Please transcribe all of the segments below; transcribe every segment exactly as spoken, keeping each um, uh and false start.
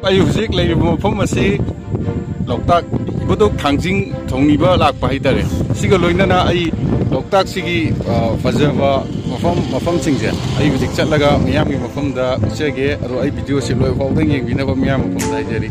ꯑꯩ ꯍꯧꯖꯤꯛ ꯂꯩꯔꯤꯕ ꯃꯐꯝ ꯑꯁꯤ ꯂꯣꯛꯇꯥꯛ, ꯏꯕꯨꯙꯧ ꯊꯥꯡꯖꯤꯡ ꯊꯣꯡꯅꯤꯕ ꯂꯥꯛꯄ ꯍꯥꯏꯇꯥꯔꯦ꯫ ꯁꯤꯒ ꯂꯣꯏꯅꯅ ꯑꯩ ꯂꯣꯛꯇꯥꯛꯁꯤꯒꯤ, ꯑ, ꯐꯖꯕ ꯃꯐꯝ, ꯃꯐꯝꯁꯤꯡꯁꯦ ꯑꯩ ꯍꯧꯖꯤꯛ ꯆꯠꯂꯒ ꯃꯤꯌꯥꯝꯒꯤ ꯃꯐꯝꯗ ꯎꯠꯆꯒꯦ꯫ ꯑꯗꯣ ꯑꯩ ꯚꯤꯗꯤꯑꯣꯁꯤ ꯂꯣꯏ ꯐꯥꯎꯗ ꯌꯦꯡꯕꯤꯅꯕ ꯃꯤꯌꯥꯝ ꯃꯐꯝꯗ ꯍꯥꯏꯖꯔꯤ꯫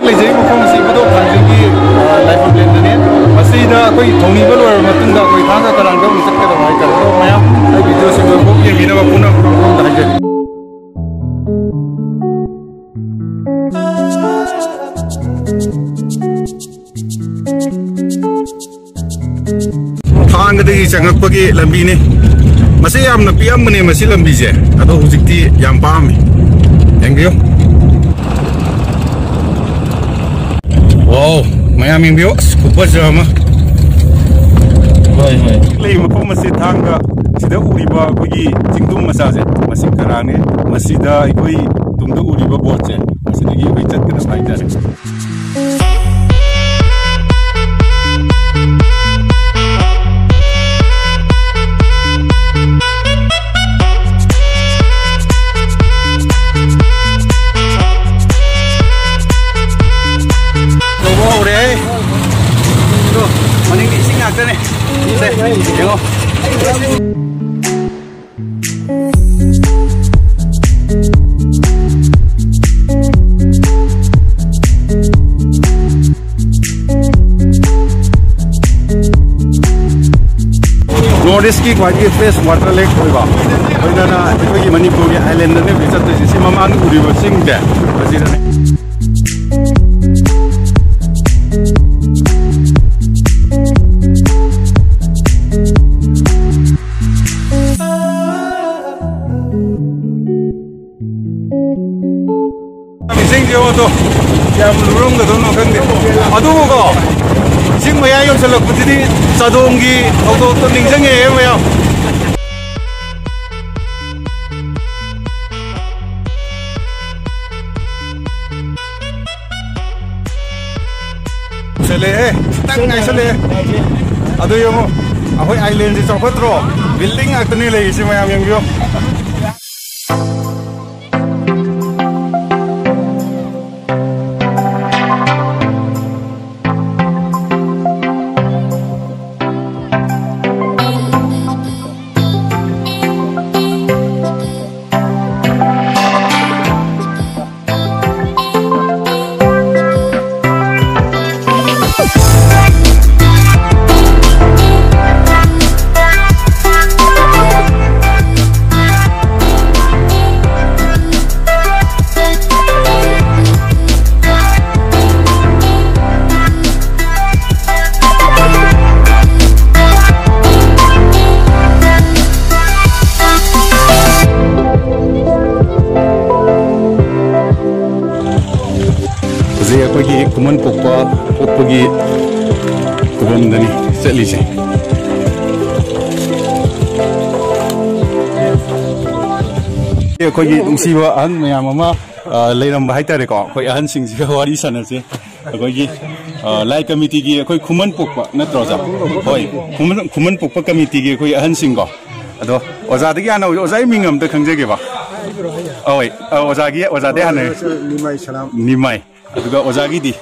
ꯂꯩꯖꯔꯤꯕ ꯃꯐꯝ ꯑꯁꯤ ꯏꯕꯨꯙꯧ ꯊꯥꯡꯖꯤꯡꯒꯤ, ꯑ, ꯂꯥꯏꯐꯝ ꯂꯦꯟꯗꯅꯤ꯫ ꯃꯁꯤꯗ ꯑꯩꯈꯣꯏ ꯊꯧꯅꯤꯕ ꯂꯣꯏꯔꯕ ꯃꯇꯨꯡꯗ ꯑꯩꯈꯣꯏ ꯊꯥꯡꯒ ꯀꯔꯥꯡꯗ ꯑꯃꯨꯛ ꯆꯠꯀꯗꯕ ꯍꯥꯏꯇꯥꯔꯦ꯫ ꯑꯗꯣ ꯃꯌꯥꯝ ꯑꯩ ꯚꯤꯗꯤꯑꯣꯁꯤ ꯂꯣꯏꯐꯥꯎ ꯌꯦꯡꯕꯤꯅꯕ ꯄꯨꯟꯅ ꯃꯐꯝꯗ ꯍꯥꯏꯖꯔꯤ꯫ ꯊꯥꯡꯒꯗꯒꯤ ꯆꯪꯉꯛꯄꯒꯤ ꯂꯝꯕꯤꯅꯤ꯫ ꯃꯁꯤ ꯌꯥꯝꯅ ꯄꯤꯛꯑꯝꯕꯅꯦ, ꯃꯁꯤ ꯂꯝꯕꯤꯁꯦ, ꯑꯗꯣ ꯍꯧꯖꯤꯛꯇꯤ ꯌꯥꯝ ꯄꯥꯛꯑꯝꯃꯤ꯫ ꯌꯦꯡꯕꯤꯌꯨ꯫ ꯋꯥꯎ, ꯃꯌꯥꯝ ꯌꯦꯡꯕꯤꯌꯨ, ꯑꯁ, ꯈꯨꯐꯖ ꯑꯃ꯫ ꯍꯣꯏ, ꯍꯣꯏ꯫ ꯂꯩ ꯃꯐꯝ ꯑꯁꯤ ꯊꯥꯡꯒ, ꯁꯤꯗ ꯎꯔꯤꯕ ꯑꯩꯈꯣꯏꯒꯤ ꯆꯤꯡꯗꯨꯝ ꯃꯆꯥꯁꯦ, ꯃꯁꯤ ꯀꯔꯥꯡꯅꯦ꯫ ꯃꯁꯤꯗ ꯑꯩꯈꯣꯏ ꯇꯨꯡꯗ ꯎꯔꯤꯕ ꯕꯣꯠꯁꯦ, ꯃꯁꯤꯗꯒꯤ ꯑꯩꯈꯣꯏ ꯆꯠꯀꯗꯕ ꯍꯥꯏꯇꯥꯔꯦ꯫ ꯌꯧꯕ ꯍꯧꯔꯦ꯫ ꯑꯗꯣ ꯃꯅꯤꯡꯗꯤ ꯏꯁꯤꯡ ꯉꯥꯛꯇꯅꯦ꯫ ꯁꯦ, ꯌꯦꯡꯉꯣ꯫ ꯅꯣꯔꯠ ꯏꯁꯀꯤ ꯈ꯭ꯋꯥꯏꯗꯒꯤ ꯐ꯭ꯔꯦꯁ ꯋꯥꯇꯔ ꯂꯦꯛ ꯑꯣꯏꯕ, ꯂꯣꯏꯅꯅ ꯑꯩꯈꯣꯏꯒꯤ ꯃꯅꯤꯄꯨꯔꯒꯤ ꯑꯥꯏꯂꯦꯟꯗꯅꯦ ꯍꯧꯖꯤꯛ ꯆꯠꯇꯣꯏꯁꯦ꯫ ꯁꯤ ꯃꯃꯥꯡꯗ ꯎꯔꯤꯕ ꯆꯤꯡꯁꯦ, ꯃꯁꯤꯗꯅꯦ꯫ ꯏꯁꯤꯡꯁꯦ ꯌꯦꯡꯉꯣ ꯇꯨ꯫ ꯀꯌꯥꯝ ꯂꯨꯔꯝꯒꯗꯣꯏꯅꯣ ꯈꯪꯗꯦ꯫ ꯑꯗꯨꯕꯨꯀꯣ, ꯆꯤꯡ ꯃꯌꯥ ꯌꯧꯁꯜꯂꯛꯄꯁꯤꯗꯤ ꯆꯥꯗꯣꯡꯒꯤ ꯊꯧꯗꯣꯛꯇꯣ ꯅꯤꯡꯁꯤꯡꯉꯛꯑꯦ ꯃꯌꯥꯝ꯫ ꯆꯠꯂꯦꯍꯦ, ꯈꯤꯇꯪ ꯉꯥꯏꯁꯜꯂꯛꯑꯦ꯫ ꯑꯗꯨ ꯌꯦꯡꯉꯣ, ꯑꯩꯈꯣꯏ ꯑꯥꯏꯂꯦꯟꯁꯦ ꯆꯥꯎꯈꯠꯇ꯭ꯔꯣ? ꯕꯤꯜꯗꯤꯡ ꯉꯥꯛꯇꯅꯦ ꯂꯩꯔꯤꯁꯦ, ꯃꯌꯥꯝ ꯌꯦꯡꯕꯤꯌꯣ꯫ ꯍꯧꯖꯤꯛ ꯑꯩꯈꯣꯏꯒꯤ ꯈꯨꯃꯟ ꯄꯣꯛꯄ ꯄꯣꯛꯄꯒꯤ ꯈꯨꯕꯝꯗꯅꯤ ꯆꯠꯂꯤꯁꯦ꯫ ꯑꯩꯈꯣꯏꯒꯤ ꯅꯨꯡꯁꯤꯕ ꯑꯍꯟ ꯃꯌꯥꯝ ꯑꯃ, ꯑ, ꯂꯩꯔꯝꯕ ꯍꯥꯏꯇꯥꯔꯦꯀꯣ, ꯑꯩꯈꯣꯏ ꯑꯍꯟꯁꯤꯡꯁꯤꯒ ꯋꯥꯔꯤ ꯁꯥꯟꯅꯁꯦ꯫ ꯑꯩꯈꯣꯏꯒꯤ, ꯑ, ꯂꯥꯏ ꯀꯃꯤꯇꯤꯒꯤ ꯑꯩꯈꯣꯏ ꯈꯨꯃꯟ ꯄꯣꯛꯄ ꯅꯠꯇ꯭ꯔꯣ, ꯑꯣꯖꯥ? ꯍꯣꯏ, ꯈꯨꯃꯟ, ꯈꯨꯃꯟ ꯄꯣꯛꯄ ꯀꯃꯤꯇꯤꯒꯤ ꯑꯩꯈꯣꯏ ꯑꯍꯟꯁꯤꯡꯀꯣ꯫ ꯑꯗꯣ ꯑꯣꯖꯥꯗꯒꯤ ꯍꯥꯟꯅ ꯍꯧꯖꯤꯛ, ꯑꯣꯖꯥꯒꯤ ꯃꯤꯡ ꯑꯝꯇ ꯈꯪꯖꯒꯦꯕ꯫ ꯍꯣꯏ, ꯑ, ꯑꯣꯖꯥꯒꯤ, ꯑꯣꯖꯥꯗꯒꯤ ꯍꯥꯟꯅ꯫ ꯅꯤꯃꯥꯏ ꯁꯂꯥꯝ꯫ ꯅꯤꯃꯥꯏ꯫ ꯑꯗꯨꯒ ꯑꯣꯖꯥꯒꯤꯗꯤ?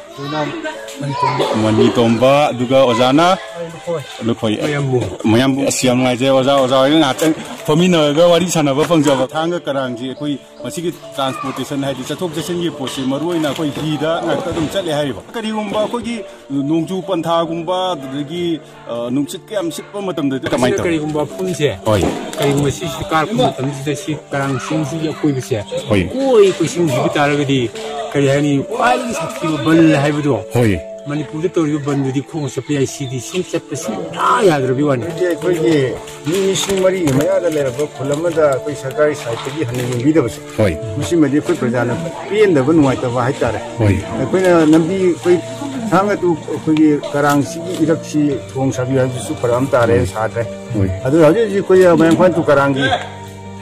ꯃꯅꯤ ꯇꯣꯝꯕ꯫ ꯑꯗꯨꯒ ꯑꯣꯖꯥꯅ? ꯂꯨꯈꯣꯏ꯫ ꯂꯨꯈꯣꯏ꯫ ꯃꯌꯥꯝꯕꯨ꯫ ꯃꯌꯥꯝꯕꯨ꯫ ꯑꯁ, ꯌꯥꯝ ꯅꯨꯡꯉꯥꯏꯖꯩ ꯑꯣꯖꯥ, ꯑꯣꯖꯥ ꯍꯣꯏꯒ ꯉꯥꯏꯍꯥꯛꯇꯪ ꯐꯝꯃꯤꯟꯅꯔꯒ ꯋꯥꯔꯤ ꯁꯥꯟꯅꯕ ꯐꯪꯖꯕ꯫ ꯊꯥꯡꯒ ꯀꯔꯥꯡꯁꯤ ꯑꯩꯈꯣꯏ ꯃꯁꯤꯒꯤ transportation, ꯍꯥꯏꯗꯤ ꯆꯠꯊꯣꯛ ꯆꯠꯁꯤꯟꯒꯤ ꯄꯣꯠꯁꯤ, ꯃꯔꯨ ꯑꯣꯏꯅ ꯑꯩꯈꯣꯏ ꯍꯤꯗ ꯉꯥꯛꯇ ꯑꯗꯨꯝ ꯆꯠꯂꯦ ꯍꯥꯏꯔꯤꯕ꯫ ꯀꯔꯤꯒꯨꯝꯕ ꯑꯩꯈꯣꯏꯒꯤ ꯅꯣꯡꯖꯨ ꯄꯟꯊꯥꯒꯨꯝꯕ, ꯑꯗꯨꯗꯒꯤ, ꯑ, ꯅꯨꯡꯁꯤꯠ ꯀꯌꯥꯝ ꯁꯤꯠꯄ ꯃꯇꯝꯗꯗꯤ ꯀꯃꯥꯏꯅ ꯁꯤꯗ ꯇꯧꯏ? ꯀꯔꯤꯒꯨꯝꯕ ꯐꯨꯝꯁꯦ, ꯍꯣꯏ꯫ ꯀꯔꯤꯒꯨꯝꯕ ꯁꯤ, ꯁꯤ ꯀꯥꯔꯛꯄ ꯃꯇꯝꯁꯤꯗ ꯁꯤ ꯀꯔꯥꯡ ꯆꯤꯡꯁꯤꯒꯤ ꯑꯀꯣꯏꯕꯁꯦ ꯍꯣꯏ꯫ ꯀꯣꯏ ꯀꯣꯏꯁꯤꯟꯈꯤꯕ ꯇꯥꯔꯒꯗꯤ, ꯀꯔꯤ ꯍꯥꯏꯅꯤ, ꯈ꯭ꯋꯥꯏꯗꯒꯤ ꯁꯥꯊꯤꯕ ꯕꯜ ꯍꯥꯏꯕꯗꯣ ꯍꯣꯏ꯫ ꯃꯅꯤꯄꯨꯔꯗ ꯇꯧꯔꯤꯕ ꯕꯟꯗꯨꯗꯤ ꯈꯣꯡꯅ ꯆꯠꯄ ꯌꯥꯏ, ꯁꯤꯗꯤ ꯁꯨꯝ ꯆꯠꯄ ꯁꯨꯡꯌꯥ ꯌꯥꯗ꯭ꯔꯕꯤ ꯋꯥꯅꯤ꯫ ꯍꯧꯖꯤꯛ ꯑꯩꯈꯣꯏꯒꯤ ꯃꯤ ꯂꯤꯁꯤꯡ ꯃꯔꯤꯒꯤ ꯃꯌꯥꯗ ꯂꯩꯔꯕ ꯈꯨꯜ ꯑꯃꯗ ꯑꯩꯈꯣꯏ ꯁꯔꯀꯥꯔꯒꯤ ꯁꯥꯏꯠꯇꯒꯤ ꯍꯟꯅ ꯌꯦꯡꯕꯤꯗꯕꯁꯦ, ꯍꯣꯏ꯫ ꯃꯁꯤꯃꯗꯤ ꯑꯩꯈꯣꯏ ꯄ꯭ꯔꯖꯥꯅ ꯄꯦꯟꯗꯕ, ꯅꯨꯡꯉꯥꯏꯇꯕ ꯍꯥꯏꯇꯥꯔꯦ꯫ ꯍꯣꯏ꯫ ꯑꯩꯈꯣꯏꯅ ꯂꯝꯕꯤ, ꯑꯩꯈꯣꯏ ꯊꯥꯡꯒ ꯇꯨ ꯑꯩꯈꯣꯏꯒꯤ ꯀꯔꯥꯡꯁꯤꯒꯤ ꯏꯔꯛꯁꯤ ꯊꯣꯡ ꯁꯥꯕꯤꯌꯨ ꯍꯥꯏꯕꯗꯨꯁꯨ ꯐꯔꯛ ꯑꯃ ꯇꯥꯔꯦ, ꯍꯣꯏ꯫ ꯁꯥꯗ꯭ꯔꯦ꯫ ꯍꯣꯏ꯫ ꯑꯗꯨ ꯍꯧꯖꯤꯛ ꯍꯧꯖꯤꯛ ꯑꯩꯈꯣꯏ ꯃꯌꯥꯡꯐꯥꯟ ꯇꯨ ꯀꯔꯥꯡꯒꯤ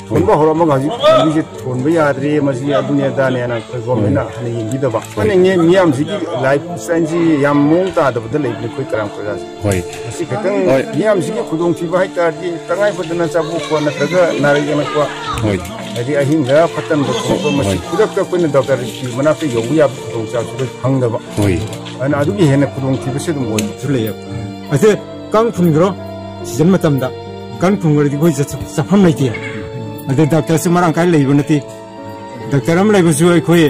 ꯊꯣꯟꯕ ꯍꯧꯔꯝꯃꯒ ꯍꯧꯖꯤꯛ ꯂꯝꯕꯤꯁꯦ ꯊꯣꯟꯕ ꯌꯥꯗ꯭ꯔꯦ, ꯃꯁꯤ ꯑꯗꯨꯅꯦ ꯑꯗꯥꯅꯦꯅ ꯑꯩꯈꯣꯏ ꯒꯣꯔꯃꯦꯟꯅ ꯍꯟꯅ ꯌꯦꯡꯕꯤꯗꯕ꯫ ꯑꯩꯈꯣꯏꯅ ꯃꯤꯌꯥꯝꯁꯤꯒꯤ ꯂꯥꯏꯐ ꯁ꯭ꯇꯥꯏꯜꯁꯤ ꯌꯥꯝ ꯃꯑꯣꯡ ꯇꯥꯗꯕꯗ ꯂꯩꯕꯅꯤ ꯑꯩꯈꯣꯏ ꯀꯔꯥꯡ ꯄ꯭ꯔꯖꯥꯁꯦ꯫ ꯍꯣꯏ꯫ ꯃꯁꯤ ꯈꯤꯇꯪ ꯍꯣꯏ꯫ ꯃꯤꯌꯥꯝꯁꯤꯒꯤ ꯈꯨꯗꯣꯡꯊꯤꯕ ꯍꯥꯏꯇꯥꯔꯗꯤ ꯇꯉꯥꯏ ꯐꯗꯅ ꯆꯥꯕꯣꯛꯄ ꯅꯠꯇ꯭ꯔꯒ ꯅꯥꯔꯛ ꯌꯦꯛꯂꯛꯄ, ꯍꯣꯏ꯫ ꯍꯥꯏꯗꯤ ꯑꯍꯤꯡꯗ ꯐꯠꯇꯟꯕ ꯈꯣꯠꯄ, ꯃꯁꯤ ꯍꯣꯏ꯫ ꯈꯨꯗꯛꯇ ꯑꯩꯈꯣꯏꯅ ꯗꯣꯛꯇꯔꯒꯤ ꯃꯅꯥꯛꯇ ꯌꯧꯕ ꯌꯥꯕ ꯈꯨꯗꯣꯡꯆꯥꯕꯁꯨ ꯑꯩꯈꯣꯏ ꯐꯪꯗꯕ꯫ ꯍꯣꯏ꯫ ꯑꯗꯨꯅ ꯑꯗꯨꯒꯤ ꯍꯦꯟꯅ ꯈꯨꯗꯣꯡꯊꯤꯕꯁꯨ ꯑꯗꯨꯝ ꯑꯣꯏꯕꯁꯨ ꯂꯩꯌꯦꯕ꯫ ꯑꯁꯤ ꯀꯥꯡ ꯐꯨꯟꯈ꯭ꯔꯣ ꯁꯤꯖꯟ ꯃꯇꯝꯗ꯫ ꯀꯥꯡ ꯐꯨꯟꯈ꯭ꯔꯗꯤ ꯑꯩꯈꯣꯏ ꯆꯠ-, ꯆꯠꯐꯝ ꯂꯩꯇꯦ꯫ ꯑꯗꯩ ꯗꯥꯛꯇꯔꯁꯨ ꯃꯔꯥꯡ ꯀꯥꯏꯅ ꯂꯩꯕ ꯅꯠꯇꯦ꯫ ꯗꯥꯛꯇꯔ ꯑꯃ ꯂꯩꯕꯁꯨ ꯑꯩꯈꯣꯏ,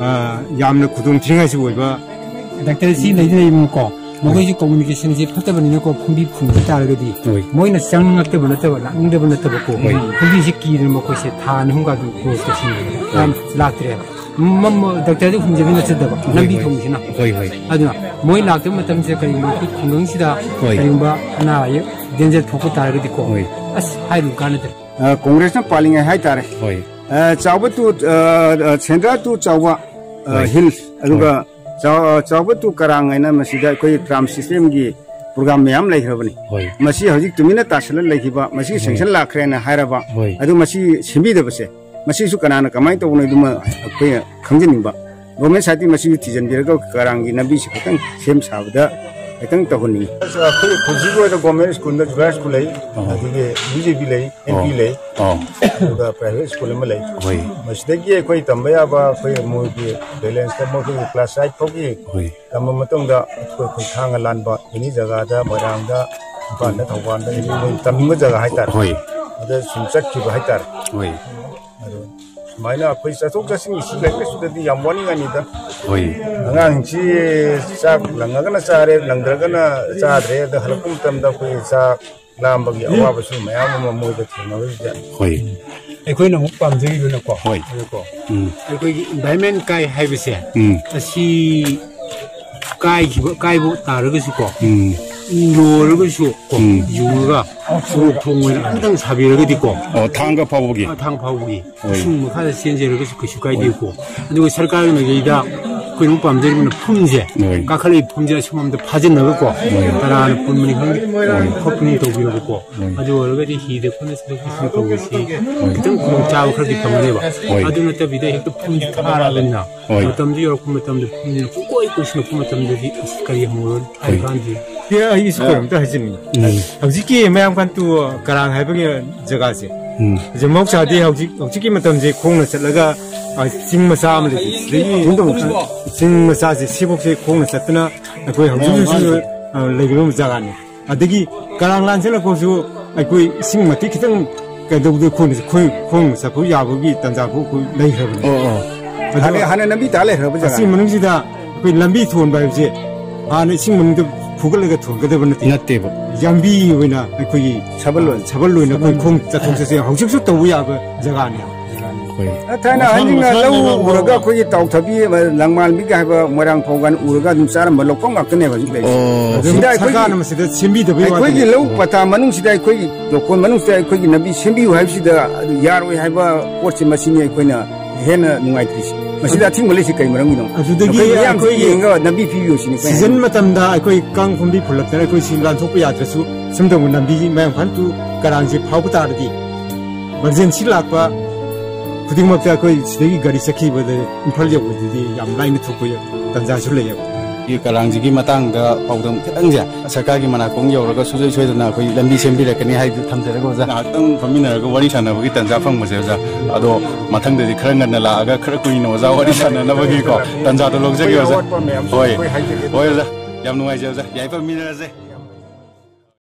ꯑ, ꯌꯥꯝꯅ ꯈꯨꯗꯣꯡ ꯊꯤꯅꯤꯡꯉꯥꯏꯁꯨ ꯑꯣꯏꯕ꯫ ꯗꯥꯛꯇꯔ ꯁꯤ ꯂꯩꯗꯤ ꯂꯩꯕꯅꯤꯀꯣ, ꯃꯈꯣꯏꯁꯨ ꯀꯝꯃꯨꯅꯤꯀꯦꯁꯟꯁꯤ ꯐꯠꯇꯕꯅꯤꯅꯀꯣ, ꯐꯨꯝꯕꯤ ꯐꯨꯝꯕ ꯇꯥꯔꯒꯗꯤ ꯍꯣꯏ꯫ ꯃꯣꯏꯅ ꯆꯪꯉꯛꯇꯕ ꯅꯠꯇꯕ, ꯂꯥꯛꯅꯤꯡꯗꯕ ꯅꯠꯇꯕꯀꯣ, ꯍꯣꯏ꯫ ꯐꯨꯝꯕꯤꯁꯤ ꯀꯤꯗꯅ ꯃꯈꯣꯏꯁꯦ ꯊꯥ ꯑꯅꯤ ꯑꯍꯨꯝꯒ ꯑꯗꯨꯝ ꯀ꯭ꯂꯣꯖ ꯇꯧꯁꯤꯟꯕ ꯌꯥꯝ ꯂꯥꯛꯇ꯭ꯔꯦꯕ꯫ ꯃ-, ꯃ-, ꯗꯥꯛꯇꯔꯗꯤ ꯍꯨꯝꯖꯕꯤ ꯅꯠꯆꯗꯕ, ꯍꯣꯏ, ꯂꯝꯕꯤ ꯍꯣꯏ꯫ ꯊꯣꯡꯁꯤꯅ꯫ ꯍꯣꯏ, ꯍꯣꯏ꯫ ꯑꯗꯨꯅ ꯃꯣꯏ ꯂꯥꯛꯇꯕ ꯃꯇꯝꯁꯤꯗ ꯀꯔꯤꯒꯨꯝꯕ ꯑꯩꯈꯣꯏ ꯈꯨꯡꯒꯪꯁꯤꯗ ꯍꯣꯏ꯫ ꯀꯔꯤꯒꯨꯝꯕ ꯑꯅꯥ ꯑꯌꯦꯛ ꯗꯦꯟꯖꯔ ꯊꯣꯛꯄ ꯇꯥꯔꯒꯗꯤꯀꯣ, ꯍꯣꯏ꯫ ꯑꯁ, ꯍꯥꯏꯔꯨꯕ ꯀꯥꯟꯅꯗ꯭ꯔꯦ꯫ ꯑ, ꯀꯣꯡꯒ꯭ꯔꯦꯁꯅ ꯄꯥꯜꯂꯤꯉꯩ ꯍꯥꯏꯇꯥꯔꯦ꯫ ꯍꯣꯏ꯫ ꯑ, ꯆꯥꯎꯕ ꯇꯨ, ꯑ, ꯑ, ꯁꯦꯟꯗ꯭ꯔꯥ ꯇꯨ ꯆꯥꯎꯕ, ꯑ, ꯍꯣꯏ꯫ ꯍꯤꯜꯁ, ꯑꯗꯨꯒ ꯍꯣꯏ꯫ ꯆꯥꯎ-, ꯑ, ꯆꯥꯎꯕ ꯇꯨ ꯀꯔꯥꯡ ꯍꯥꯏꯅ ꯃꯁꯤꯗ ꯑꯩꯈꯣꯏ ꯇ꯭ꯔꯥꯝ ꯁꯤꯁꯇꯦꯝꯒꯤ ꯄ꯭ꯔꯣꯒ꯭ꯔꯥꯝ ꯃꯌꯥꯝ ꯂꯩꯈ꯭ꯔꯕꯅꯤ꯫ ꯍꯣꯏ꯫ ꯃꯁꯤ ꯍꯧꯖꯤꯛ ꯇꯨꯃꯤꯟꯅ ꯇꯥꯁꯤꯜꯂ ꯂꯩꯈꯤꯕ, ꯃꯁꯤꯒꯤ ꯍꯣꯏ꯫ ꯁꯦꯡꯁꯟ ꯂꯥꯛꯈ꯭ꯔꯦꯅ ꯍꯥꯏꯔꯕ, ꯍꯣꯏ꯫ ꯑꯗꯨ ꯃꯁꯤ ꯁꯦꯝꯕꯤꯗꯕꯁꯦ, ꯃꯁꯤꯁꯨ ꯀꯅꯥꯅ ꯀꯃꯥꯏꯅ ꯇꯧꯕꯅꯣ ꯑꯗꯨꯃ ꯑꯩꯈꯣꯏꯅ ꯈꯪꯖꯅꯤꯡꯕ꯫ ꯒꯣꯔꯃꯦꯟ ꯁꯥꯏꯠꯇꯒꯤ ꯃꯁꯤꯁꯨ ꯊꯤꯖꯤꯟꯕꯤꯔꯒ ꯀꯔꯥꯡꯒꯤ ꯂꯝꯕꯤꯁꯦ ꯈꯤꯇꯪ ꯁꯦꯝ ꯁꯥꯕꯗ ꯈꯤꯇꯪ ꯇꯧꯍꯟꯅꯤꯡꯉꯤ꯫ ꯑꯩꯈꯣꯏ ꯍꯧꯖꯤꯛꯀꯤ ꯑꯣꯏꯅ ꯒꯣꯔꯃꯦꯟ ꯁ꯭ꯀꯨꯜꯗ, ꯖꯨꯒꯥꯏ ꯁ꯭ꯀꯨꯜ ꯂꯩ, ꯑꯣ꯫ ꯑꯗꯒꯤ ꯕꯤ ꯖꯦ ꯄꯤ ꯂꯩ, ꯑꯦꯟ ꯄꯤ ꯑꯣ꯫ ꯂꯩ, ꯑꯣ꯫ ꯑꯗꯨꯒ ꯄ꯭ꯔꯥꯏꯚꯦꯠ ꯁ꯭ꯀꯨꯜ ꯑꯃ ꯂꯩ꯫ ꯍꯣꯏ꯫ ꯃꯁꯤꯗꯒꯤ ꯑꯩꯈꯣꯏ ꯇꯝꯕ ꯌꯥꯕ ꯑꯩꯈꯣꯏ ꯃꯣꯏꯒꯤ ꯕꯦꯂꯦꯟꯁꯇ ꯃꯈꯣꯏꯒꯤ ꯀ꯭ꯂꯥꯁ ꯑꯩꯠ ꯐꯥꯎꯒꯤ ꯍꯣꯏ꯫ ꯇꯝꯕ ꯃꯇꯨꯡꯗ ꯑꯩꯈꯣꯏ, ꯑꯩꯈꯣꯏ ꯊꯥꯡꯒ ꯂꯥꯟꯕ ꯑꯦꯅꯤ ꯖꯒꯥꯗ, ꯃꯣꯏꯔꯥꯡꯗ, ꯏꯝꯐꯥꯜꯗ, ꯊꯧꯕꯥꯜꯗ, ꯑꯦꯅꯤ ꯃꯣꯏ ꯇꯝꯅꯤꯡꯕ ꯖꯒꯥ ꯍꯥꯏꯇꯥꯔꯦ꯫ ꯍꯣꯏ꯫ ꯑꯗ ꯁꯨꯝ ꯆꯠꯈꯤꯕ ꯍꯥꯏꯇꯥꯔꯦ꯫ ꯍꯣꯏ꯫ ꯑꯗꯣ ꯁꯨꯃꯥꯏꯅ ꯑꯩꯈꯣꯏ ꯆꯠꯊꯣꯛ ꯆꯠꯁꯤꯟꯒꯤ ꯁꯤ ꯂꯥꯏꯔꯤꯛ ꯂꯥꯏꯁꯨꯗꯗꯤ ꯌꯥꯝ ꯋꯥꯅꯤꯡꯉꯥꯏꯅꯤꯗ꯫ ꯍꯣꯏ꯫ ꯑꯉꯥꯡꯁꯤ ꯆꯥꯛ ꯂꯪꯉꯒꯅ ꯆꯥꯔꯦ, ꯂꯪꯗ꯭ꯔꯒꯅ ꯆꯥꯗ꯭ꯔꯦ꯫ ꯑꯗ ꯍꯜꯂꯛꯄ ꯃꯇꯝꯗ ꯑꯩꯈꯣꯏ ꯆꯥꯛ ꯂꯥꯝꯕꯒꯤ ꯑꯋꯥꯕꯁꯨ ꯃꯌꯥꯝ ꯑꯃ ꯃꯣꯏꯗ ꯊꯦꯡꯅꯕꯁꯤꯗ꯫ ꯍꯣꯏ꯫ ꯑꯩꯈꯣꯏꯅ ꯑꯃꯨꯛ ꯄꯥꯝꯖꯔꯤꯗꯨꯅꯀꯣ꯫ ꯍꯣꯏ꯫ ꯑꯗꯨꯀꯣ ꯎꯝ꯫ ꯑꯩꯈꯣꯏꯒꯤ ꯏꯟꯚꯥꯏꯔꯟꯃꯦꯟ ꯀꯥꯏ ꯍꯥꯏꯕꯁꯦ ꯎꯝ꯫ ꯑꯁꯤ ꯀꯥꯏꯈꯤꯕ, ꯀꯥꯏꯕ ꯇꯥꯔꯒꯁꯨꯀꯣ, ꯎꯝ꯫ ꯂꯣꯏꯔꯒꯁꯨ ꯀꯣ, ꯎꯝ꯫ ꯌꯨꯡꯉꯒ ꯁꯣꯔꯣꯛ ꯊꯣꯡ ꯑꯣꯏꯅ ꯑꯃꯇꯪ ꯁꯥꯕꯤꯔꯒꯗꯤꯀꯣ, ꯑꯣ, ꯊꯥꯡꯒ ꯐꯥꯎꯕꯒꯤ? ꯑ, ꯊꯥꯡ ꯐꯥꯎꯕꯒꯤ꯫ ꯍꯣꯏ꯫ ꯏꯁꯤꯡ ꯃꯈꯥꯗ ꯆꯦꯟꯖꯔꯒꯁꯨ ꯀꯩꯁꯨ ꯀꯥꯏꯗꯦꯀꯣ꯫ ꯍꯣꯏ꯫ ꯑꯗꯨꯒ ꯁꯔꯀꯥꯔꯒꯤ ꯃꯥꯏꯀꯩꯗ ꯑꯩꯈꯣꯏꯅ ꯑꯃꯨꯛ ꯄꯥꯝꯖꯔꯤꯕꯅ ꯐꯨꯝꯁꯦ, ꯍꯣꯏ꯫ ꯀꯥꯈꯠꯂꯛꯏꯕ ꯐꯨꯝꯁꯦ ꯑꯁꯣꯝꯗ ꯐꯥꯖꯤꯟꯅꯕꯀꯣ, ꯍꯣꯏ꯫ ꯇꯔꯥꯅ ꯄꯨꯟꯕꯅꯤ ꯈꯪꯗꯦ, ꯍꯣꯏ꯫ ꯈꯣꯠꯄꯅꯤ ꯇꯧꯕꯤꯔꯕꯀꯣ꯫ ꯍꯣꯏ꯫ ꯑꯗꯨ ꯑꯣꯏꯔꯒꯗꯤ ꯍꯤꯗ ꯈꯨꯠꯅ ꯆꯠꯊꯣꯛ ꯆꯠꯁꯤꯟ ꯇꯧꯕꯁꯤ ꯍꯣꯏ꯫ ꯈꯤꯇꯪ ꯈꯨꯗꯣꯡꯆꯥꯕ ꯈꯔꯗꯤ ꯐꯪꯒꯅꯦꯕ꯫ ꯍꯣꯏ꯫ ꯑꯗꯨ ꯅꯠꯇꯕꯤꯗ ꯍꯦꯛꯇ ꯐꯨꯝꯁꯤ ꯊꯥꯔꯛꯑꯕꯅꯤꯅ ꯍꯣꯏ꯫ ꯃꯇꯝꯗꯨ ꯌꯧꯔꯛꯄ ꯃꯇꯝꯗ ꯐꯨꯝꯁꯤꯅ ꯄꯨꯡꯀꯣꯏ ꯀꯣꯏꯁꯤꯜꯂꯛꯄ ꯃꯇꯝꯗꯗꯤ ꯑꯁ ꯀꯔꯤ ꯍꯪꯉꯨꯔꯅꯤ ꯍꯥꯏ ꯀꯥꯟꯗꯦ꯫ ꯑꯦ, ꯑꯩ ꯁ꯭ꯀꯨꯜ ꯑꯃꯇ ꯍꯥꯏꯖꯅꯤꯡꯉꯤ꯫ ꯎꯝ꯫ ꯍꯧꯖꯤꯛꯀꯤ ꯃꯌꯥꯡꯐꯥꯟꯇꯨ ꯀꯔꯥꯡ ꯍꯥꯏꯕꯒꯤ ꯖꯒꯥꯁꯦ, ꯎꯝ꯫ ꯍꯧꯖꯤꯛ ꯃꯍꯧꯁꯥꯗꯤ ꯍꯧꯖꯤꯛ, ꯍꯧꯖꯤꯛꯀꯤ ꯃꯇꯝꯁꯦ ꯈꯣꯡꯅ ꯆꯠꯂꯒ, ꯑ, ꯆꯤꯡ ꯃꯆꯥ ꯑꯃ ꯂꯩ꯫ ꯁꯤꯗꯒꯤ ꯆꯤꯡ ꯃꯆꯥꯁꯦ ꯁꯤꯐꯧꯁꯦ ꯈꯣꯡꯅ ꯆꯠꯇꯅ ꯑꯩꯈꯣꯏ ꯍꯧꯖꯤꯛ ꯍꯧꯖꯤꯛꯁꯨ, ꯑ, ꯂꯩꯔꯤꯕ ꯖꯒꯥꯅꯤ꯫ ꯑꯗꯒꯤ ꯀꯔꯥꯡ ꯂꯥꯟꯁꯤꯜꯂꯛꯄꯁꯨ ꯑꯩꯈꯣꯏ ꯏꯁꯤꯡ ꯃꯇꯦꯛ ꯈꯤꯇꯪ ꯀꯩꯗꯧꯕꯗ ꯈꯣꯡ, ꯈꯣꯡ, ꯈꯣꯡ ꯆꯠꯄ ꯌꯥꯕꯒꯤ ꯇꯟꯖꯥ ꯐꯥꯎ ꯑꯩꯈꯣꯏ ꯂꯩꯈ꯭ꯔꯕꯅꯤ꯫ ꯑꯣ, ꯑꯣ꯫ ꯑꯗꯣ ꯍꯥꯟꯅ, ꯍꯥꯟꯅ ꯂꯝꯕꯤ ꯇꯥ ꯂꯩꯈ꯭ꯔꯕ ꯖꯒꯥ꯫ ꯑꯁꯤ ꯃꯅꯨꯡꯁꯤꯗ ꯑꯩꯈꯣꯏ ꯂꯝꯕꯤ ꯊꯣꯟꯕ ꯍꯥꯏꯕꯁꯦ ꯍꯥꯟꯅ ꯏꯁꯤꯡ ꯃꯅꯨꯡꯗ ꯐꯨꯒꯠꯂꯒ ꯊꯣꯟꯒꯗꯕ ꯅꯠꯇꯦ꯫ ꯅꯠꯇꯦꯕ꯫ ꯂꯝꯕꯤ ꯑꯣꯏꯅ ꯑꯩꯈꯣꯏꯒꯤ ꯁꯕꯜ ꯑꯣꯏꯅ꯫ ꯁꯕꯜ ꯑꯣꯏꯅ ꯑꯩꯈꯣꯏ ꯈꯣꯡ ꯆꯠꯊꯣꯛ ꯆꯠꯁꯤꯟ ꯍꯧꯖꯤꯛꯁꯨ ꯇꯧꯕ ꯌꯥꯕ ꯖꯒꯥꯅꯤ꯫ ꯑꯩꯈꯣꯏ ꯊꯥꯏꯅ ꯃꯁꯥꯅ ꯑꯍꯟꯁꯤꯡꯅ ꯃꯁꯥꯅ ꯂꯧ ꯂꯩꯕ ꯎꯔꯒ ꯑꯩꯈꯣꯏꯒꯤ ꯇꯥꯎꯊꯕꯤ, ꯂꯪꯃꯥꯟꯕꯤꯒ ꯍꯥꯏꯕ ꯃꯣꯏꯔꯥꯡ ꯐꯧꯒꯟ ꯎꯔꯒ ꯑꯗꯨꯝ ꯆꯥꯔꯝꯕ ꯂꯧꯐꯝ ꯉꯥꯛꯇꯅꯦꯕ ꯍꯧꯖꯤꯛ ꯂꯩꯔꯤꯁꯦ꯫ ꯑꯣ꯫ ꯑꯗꯨꯝ ꯁꯤꯗ ꯑꯩꯈꯣꯏꯒꯤ, ꯁꯔꯀꯥꯔꯅ ꯃꯁꯤꯗ ꯁꯦꯝꯕꯤꯗꯕꯒꯤ ꯑꯩꯈꯣꯏꯒꯤ ꯋꯥꯅꯤ꯫ ꯂꯧ ꯄꯇꯥ ꯃꯅꯨꯡꯁꯤꯗ, ꯑꯩꯈꯣꯏꯒꯤ ꯂꯧꯀꯣꯟ ꯃꯅꯨꯡꯁꯤꯗ ꯑꯩꯈꯣꯏꯒꯤ ꯂꯝꯕꯤ ꯁꯦꯝꯕꯤꯌꯨ ꯍꯥꯏꯕꯁꯤꯗ ꯑꯗꯨ ꯌꯥꯔꯣꯏ ꯍꯥꯏꯕ ꯄꯣꯠꯁꯤ ꯃꯁꯤꯅꯤ ꯑꯩꯈꯣꯏꯅ ꯍꯦꯟꯅ ꯅꯨꯡꯉꯥꯏꯇ꯭ꯔꯤꯁꯤ꯫ ꯃꯁꯤꯗ ꯑꯊꯤꯡꯕ ꯂꯩꯁꯤ ꯀꯔꯤ ꯃꯔꯝꯒꯤꯅꯣ? ꯑꯗꯨꯗꯒꯤ ꯑꯩꯈꯣꯏ ꯃꯤꯌꯥꯝꯁꯤ ꯑꯩꯈꯣꯏꯒꯤ ꯌꯦꯡꯉꯒ ꯂꯝꯕꯤ ꯄꯤꯕꯤꯌꯨ ꯁꯤꯅꯤ ꯑꯩꯈꯣꯏꯅ ꯁꯤꯖꯟ ꯍꯥꯏꯅꯤꯡꯉꯤ꯫ ꯃꯇꯝꯗ ꯑꯩꯈꯣꯏ ꯀꯥꯡ ꯐꯨꯝꯕꯤ ꯐꯨꯜꯂꯛꯇꯅ ꯑꯩꯈꯣꯏ ꯁꯤ ꯂꯥꯟꯊꯣꯛꯄ ꯌꯥꯗ꯭ꯔꯁꯨ ꯁꯨꯝ ꯇꯧꯕ ꯂꯝꯕꯤ ꯃꯌꯥꯡꯐꯥꯟ ꯇꯨ ꯀꯔꯥꯡꯁꯦ ꯐꯥꯎꯕ ꯇꯥꯔꯗꯤ emergency ꯂꯥꯛꯄ ꯈꯨꯗꯤꯡꯃꯛꯇ ꯑꯩꯈꯣꯏ ꯁꯤꯗꯒꯤ ꯒꯥꯔꯤ ꯆꯠꯈꯤꯕꯗ ꯏꯝꯐꯥꯜ ꯌꯧꯕꯗꯗꯤ ꯌꯥꯝ ꯂꯥꯏꯅ ꯊꯣꯛꯄ ꯇꯥꯟꯖꯥꯁꯨ ꯂꯩꯌꯦꯕ꯫ ꯀꯔꯥꯡꯁꯤꯒꯤ ꯃꯇꯥꯡꯗ ꯄꯥꯎꯗꯝ ꯈꯤꯇꯪꯁꯦ ꯁꯔꯀꯥꯔꯒꯤ ꯃꯅꯥꯀꯣꯡ ꯌꯧꯔꯒ ꯁꯨꯡꯁꯣꯏ ꯁꯣꯏꯗꯅ ꯑꯩꯈꯣꯏ ꯂꯝꯕꯤ ꯁꯦꯝꯕꯤꯔꯛꯀꯅꯤ ꯍꯥꯏꯗꯨ ꯊꯝꯖꯔꯒꯦ ꯑꯣꯖꯥ꯫ ꯉꯥꯏꯍꯥꯛꯇꯪ ꯐꯝꯃꯤꯟꯅꯔꯒ ꯋꯥꯔꯤ ꯁꯥꯟꯅꯕꯒꯤ ꯇꯥꯟꯖꯥ ꯐꯪꯕꯁꯦ ꯑꯣꯖꯥ, ꯑꯗꯣ ꯃꯊꯪꯗꯗꯤ ꯈꯔ ꯉꯟꯅ ꯂꯥꯛꯑꯒ ꯈꯔ ꯀꯨꯏꯅ ꯑꯣꯖꯥ ꯋꯥꯔꯤ ꯁꯥꯟꯅꯅꯕꯒꯤꯀꯣ ꯇꯥꯟꯖꯥꯗꯣ ꯂꯧꯖꯒꯦ ꯑꯣꯖꯥ꯫ ꯑꯩꯈꯣꯏ ꯑꯋꯥꯠꯄ ꯃꯌꯥꯝꯁꯨ ꯍꯣꯏ꯫ ꯑꯩꯈꯣꯏ ꯍꯥꯏꯖꯒꯦ꯫ ꯍꯣꯏ ꯑꯣꯖꯥ, ꯌꯥꯝ ꯅꯨꯡꯉꯥꯏꯖꯩ ꯑꯣꯖꯥ, ꯌꯥꯏꯐ ꯐꯃꯤꯟꯅꯔꯁꯦ꯫